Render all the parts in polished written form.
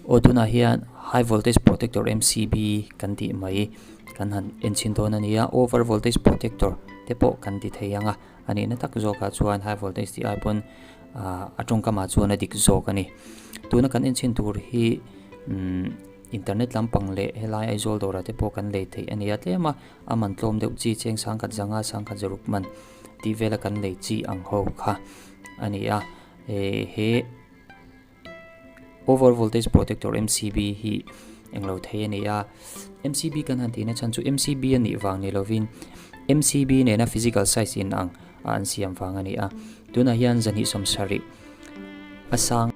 Aw tunah hian high voltage protector MCB kan tih mai kan han en chhin dawn a ni a, over voltage protector te pawh kan ti thei ang a, a nihna tak zawkah chuan high voltage tih ai pawn ah a tawngkamah chuan a dik zawk a ni. Tuna kan en chhin tur hi umm internet lampang leh helai Aizawl dawrah te pawh kan lei theih a ni a, tlem a a man tlawm deuh chi cheng sangkhat zanga sangkhat zaruk man tih vela kan lei chi ang ho kha a ni a, he. Over voltage protector MCB hi englo thei a ni a, MCB kan han tihna chhan chu MCB a nih vang ni lovin MCB nena physical size in ang a an siam vang a ni a. Tunah hian zahnih sawmsarih a sang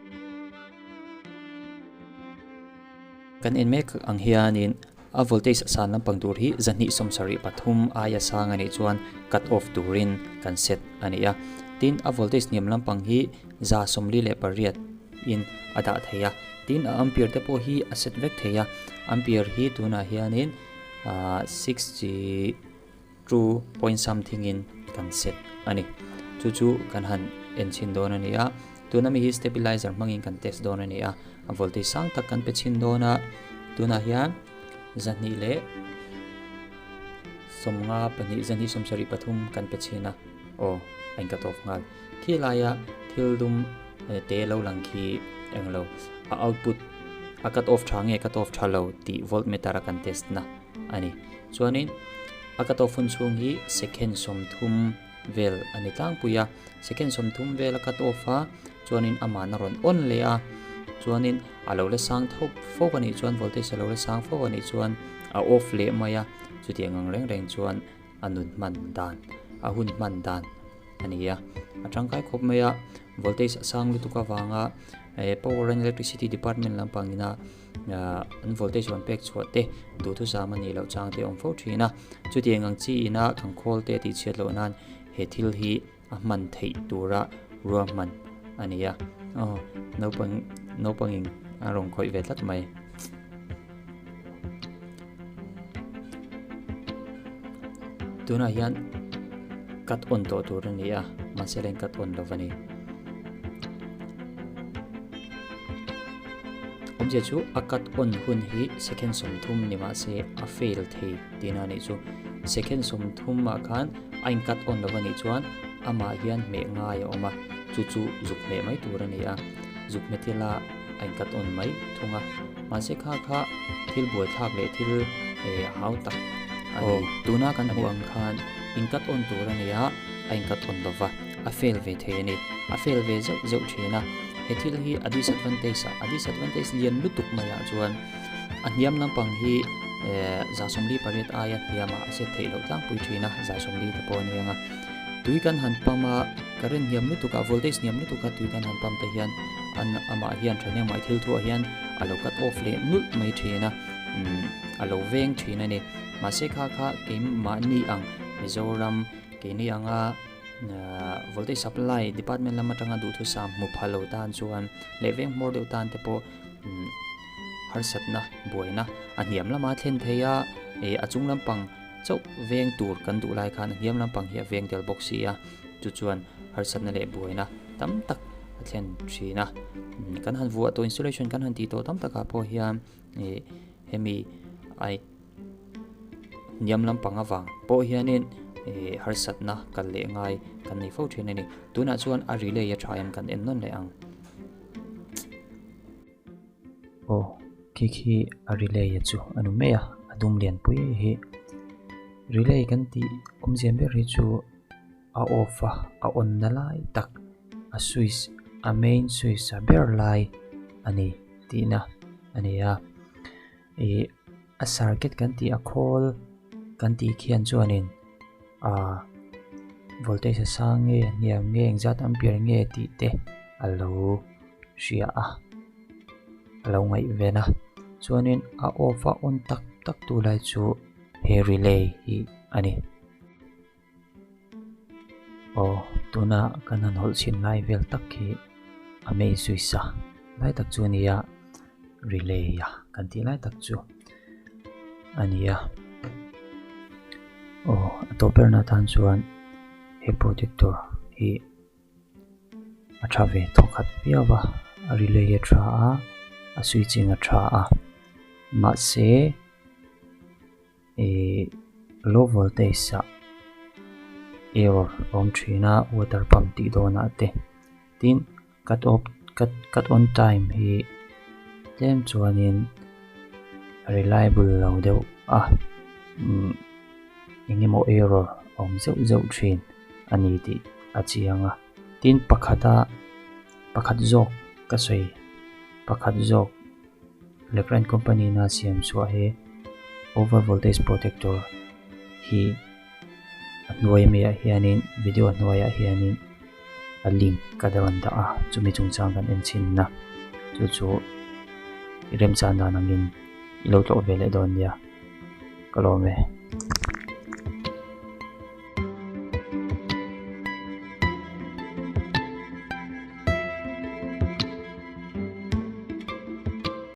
kan en mek ang hianin a voltage a san lampang tur hi zahnih sawmsarih pathum aia sang a nih chuan cut off turin kan set a ni a. Tin, a voltage hniam lampang hi 148 in a dah thei a. Tin, a ampere te pawh hi a set vek thei a. Ampere hi tunah hianin 62 point something in kan set a ni. Chu chu kan han en chhin dawn a ni a. Tuna mi hi stabilizer hmangin kan test dawn a ni a. A voltage sang tak kan pe chhin dawn a. Tunah hian 2 leh 50 pahnih 2 sawmsarih pathum kan pe chhin a. Aw, a in cut off nghal. Khi laia thil dum te lo lang khi englo a output a cut off tha nge cut off tha lo tih voltmeter a kan test na a ni. Chuanin a cut off hun chhung hi second 30 vel a ni tlangpui a, second 30 vel a cut off a chuanin amahna rawn on leh a, chuanin a lo la sang tho fo a nih chuan voltage a lo la sang fo a nih chuan a off leh mai a, chutiang ang reng reng chuan a nun hman dan a hun hman dan a ni a. A tangkai khawp mai a, voltage a sang lutuk avanga eh power and electricity department lampang ina an voltage rawn pek chhuah te duhthusam a nih loh chang te a awm fo thin a. Chutiang ang chi ina kan khawl te tih chhiat loh nan he thil hi a hman theih tura ruahman a ni a. Aw naupang naupangin a rawn khawih ve tlat mai. Tunah hian cut on tawh tur a ni a, mahse la in cut on lo a ni. Awmzia chu a cut on hun hi second 30 ni mahse a fail thei tihna a nih chu. Second 30 ah khan a in cut on lo a nih chuan amah hian hmeh ngai a awm a, chu chu zuk hmeh mai tur a ni a, zuk hmet ila a in cut on mai thung a. Mahse kha kha thil buaithlak leh thil hau tak a ni. Tuna kan hmuh ang khan in cut on tur a ni a, a in cut on lo va, a fail ve thei a ni. A fail ve zeuh zeuh thin a, he thil hi a disadvantage ah, a disadvantage lian lutuk maiah chuan a hniam lampang hi 48 aia hniamah a set theih loh tlangpui thin a, 40 te pawh a ni ang a. Tui kan han pump a, current hniam lutuk a, voltage hniam lutuk a tui kan han pump te hian an amah hian thahnem mai thil thuah hian a lo cut off leh nulh mai thin a, umm a lo veng thin a ni. Mahse kha kha keimahni ang Mizoram keini anga voltage supply department lam atanga duhthusam hmu pha lo tan chuan leh veng hmawr deuh tan te pawh umm harsatna buaina a hniam lama thlen thei a, ih a chung lampang chauh veng tur kan duh lai khan a hniam lampang hi a veng tel bawk si a, chu chuan harsatna leh buaina tam tak a thlen thin a. Kan han vuah tawh installation kan han tih tawh tam takah pawh hian ih hemi ai hniam lampang avang pawh hianin ih harsatna kal leh ngai kan nei fo thin a ni. Tunah chuan a relay a tha em kan en nawn leh ang. Aw khi khi a relay a chu a nu mai a, a dum lian pui hi. Relay kan tih awmzia ber hi chu a off a, a on na lai tak a switch a main switch a ber lai a ni tihna a ni a. Ih a circuit kan tih a khawl kan tih khian chuanin ah voltage a sang nge hniam nge engzat ampere nge tih te a lo hria a a lo ngaihven a chuanin a off a on tak tak tu lai chu he relay hi a ni. Aw tuna kan han hawlh chhin lai vel tak khi a main switch a lai tak chu a ni a relay a kan tih lai tak chu a ni a aw a tawp berna tan chuan he protector hi. A tha ve thawkhat viau a, a relay a tha a. A switching a tha a mahse ih low voltage ah error a awm thin a water pump tih dawnah te tin cut off cut cut on time hi tlem chuanin a reliable lo deuh a umm eng emaw error a awm zeuh zeuh thin a ni tih a chiang a tin pakhata pakhat zawk ka sawi pakhat zawk Legrand company na siam chhuah hi over voltage protector hi a hnuai ami ah hianin video hnuaiah hianin a link ka rawn dah a chumi chungchang kan en chhin na chu chu i remchan dan angin i lo tlawh ve leh dawn nia ka lawm e.